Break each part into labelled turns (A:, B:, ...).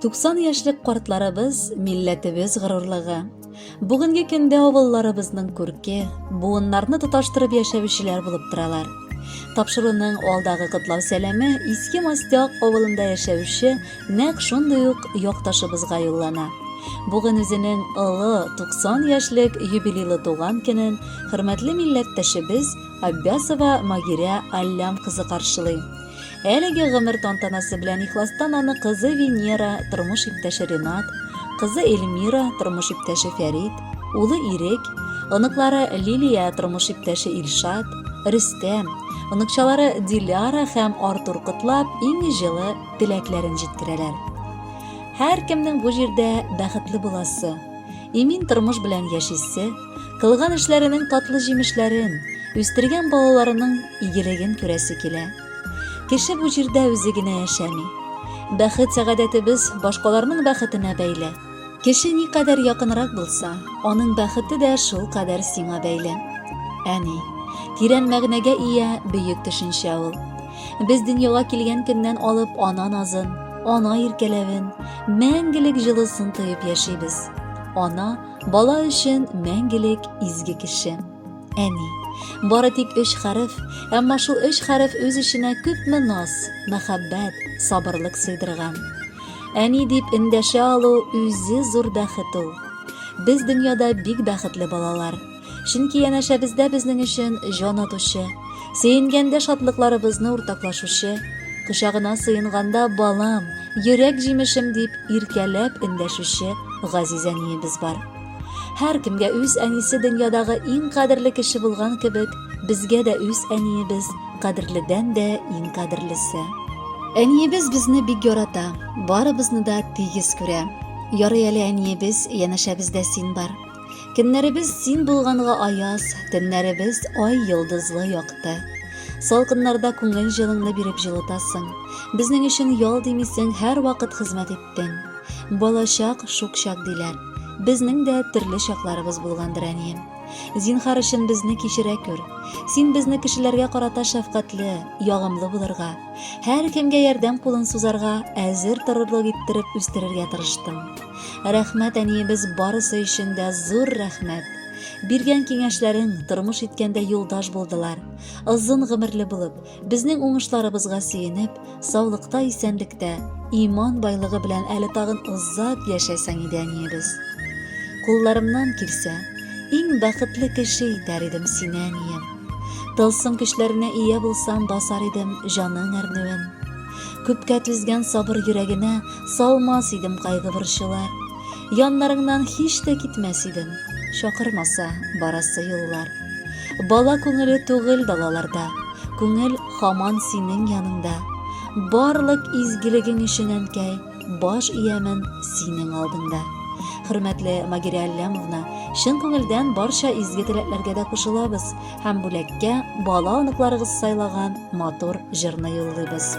A: 90 яшьлек картларыбыз милләтебез горурлыгы. Бүгенге көндә авылларыбызның күрке, буыннарны тоташтырып яшәүчеләр булып торалар. Тапшыруның алдагы котлау сәламе Иске Мостяк авылында яшәүче нәкъ шундый ук якташыбызга юллана. Бүген үзенең олы 90 яшьлек юбилейлы туган көнен хөрмәтле милләттәшебез Аббясова Магирә Аллям кызы каршылый. Әлеге гомер тантанасы белән ихластан аны кызы Венера, тормыш иптәше Ренат, кызы Эльмира, тормыш иптәше Фәрит, улы Ирек, оныклары Лилия, тормыш иптәше Илшат, Рөстәм, оныкчалары Диляра һәм Артур котлап, иң җылы теләкләрен җиткерәләр. Һәркемнең бу җирдә бәхетле буласы, имин тормыш белән яшисе, кылган эшләренең татлы җимешләрен, үстергән балаларының игелеген күрәсе килә. Кеше бу җирдә үзе генә яшәми. Бәхет-сәгадәтебез башкаларның бәхетенә бәйле. Кеше никадәр якынрак булса, аның бәхете дә шулкадәр сиңа бәйле. Әни, тирән мәгънәгә ия бөек төшенчә ул. Без дөньяга килгән көннән алып ана назын, ана иркәләвен, мәңгелек җылысын тоеп яшибез. Ана, бала өчен мәңгелек изге кеше. Әни. Бары тик өч хәреф, әмма шул өч хәреф үз эченә күпме наз, мәхәббәт, сабырлык сыйдырган. Әни дип эндәшә алу үзе зур бәхет ул. Без дөньяда бик бәхетле балалар. Чөнки янәшәбездә безнең өчен җан атучы, сөенгәндә шатлыкларыбызны уртаклашучы, кочагына сыенганда балам, йөрәк җимешем дип иркәләп эндәшүче газиз әниебез бар. Һәркемгә үз әнисе дөньядагы иң кадерле кеше булган кебек, безгә дә үз әниебез кадерледән дә иң кадерлесе. Әниебез безне бик ярата, барыбызны да тигез күрә. Ярый әле әниебез, янәшәбездә син бар. Көннәребез син булганга аяз, төннәребез ай йолдызлы якты. Салкыннарда күңел җылыңны биреп җылытасың. Безнең өчен ял димисең, һәрвакыт хезмәт иттең. Балачак, шук чак диләр. Безнең дә төрле чакларыбыз булгандыр, әнием. Зинһар өчен безне кичерә күр. Син безне кешеләргә карата шәфкатьле, ягымлы булырга, һәркемгә ярдәм кулын сузарга әзер торырлык иттереп үстерергә тырыштың. Рәхмәт, әниебез, барысы өчен дә зур рәхмәт. Биргән киңәшләрең тормыш иткәндә юлдаш булдылар. Озын гомерле булып, Безнең уңышларыбызга сөенеп, саулыкта-исәнлектә, иман байлыгы белән әле тагын озак яшәсәң иде, әниебез. Кулларымнан килсә, иң бәхетле кеше итәр идем сине, әнием. Тылсым көчләренә ия булсам, басар идем җаның әрнүен. Күпкә түзгән сабыр йөрәгенә салмас идем кайгы-борчулар. Яннарыңнан һич тә китмәс идем, Чакырмаса барасы юллар. Бала күңеле түгел далаларда, Күңел һаман синең яныңда. Барлык изгелегең өчен, әнкәй, Баш иямен синең алдыңда. Хөрмәтле Магирә Аллямовна, чын күңелдән барча изге теләкләргә дә кушылабыз һәм бүләккә бала-оныкларыгыз сайлаган матур җырны юллыйбыз.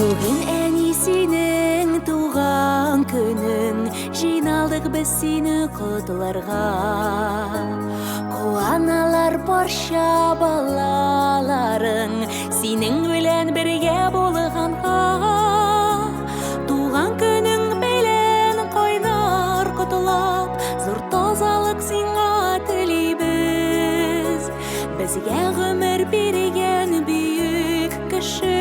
B: Бүген әни синең туган көнең, Җыйналдык без сине котларга. Куаналар барча балаларың, Синең белән бергә булганга. Туган көнең белән кайнар котлап, Зур тазалык сиңа телибез. Безгә гомер биргән бөек кеше,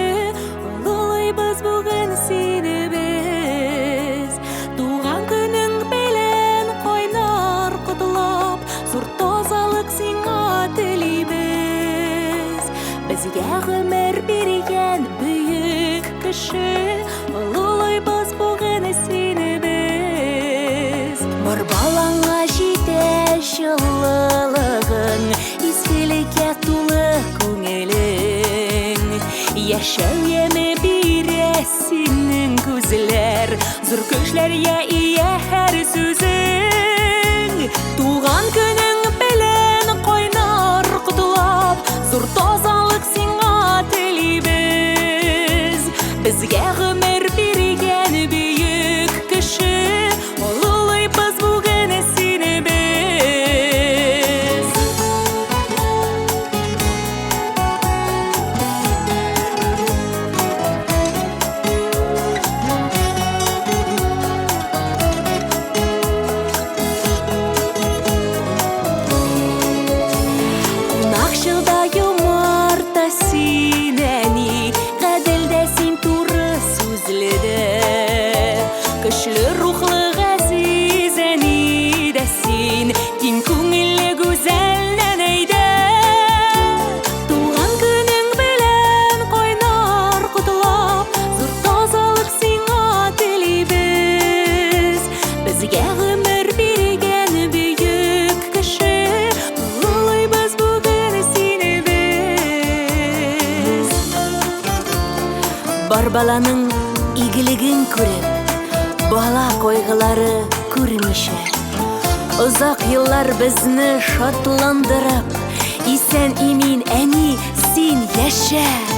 B: Олылыйбыз бүген сине без. Туган көнең белән кайнар котлап, Зур тазалык сиңа телибез. Безгә гомер биргән бөек кеше, Олылыйбыз бүген сине без. Бар балаңа җитә җылылыгың, Изгелеккә тулы күңелең. Яшәү яме бирә синең күзләр, Зур көчләргә ия һәр сүзең. Туган көнең белән кайнар котлап, Зур тазалык сиңа телибез. Безгә гомер биргән бөек кеше, Олылыйбыз бүген сине без. Кунакчыл да юмарт та син, әни, Гадел дә син, туры сүзле дә. Көчле рухлы газиз әни дә син, Киң күңелле гүзәл нәнәй дә. Туган көнең белән кайнар котлап, Зур тазалык сиңа телибез. Безгә гомер биргән бөек кеше, Олылыйбыз бүген сине без. Бар баланың игелеген күреп, бала кайгылары күрмичә, Озак еллар безне шатландырып, Исән-имин, әни, син яшә!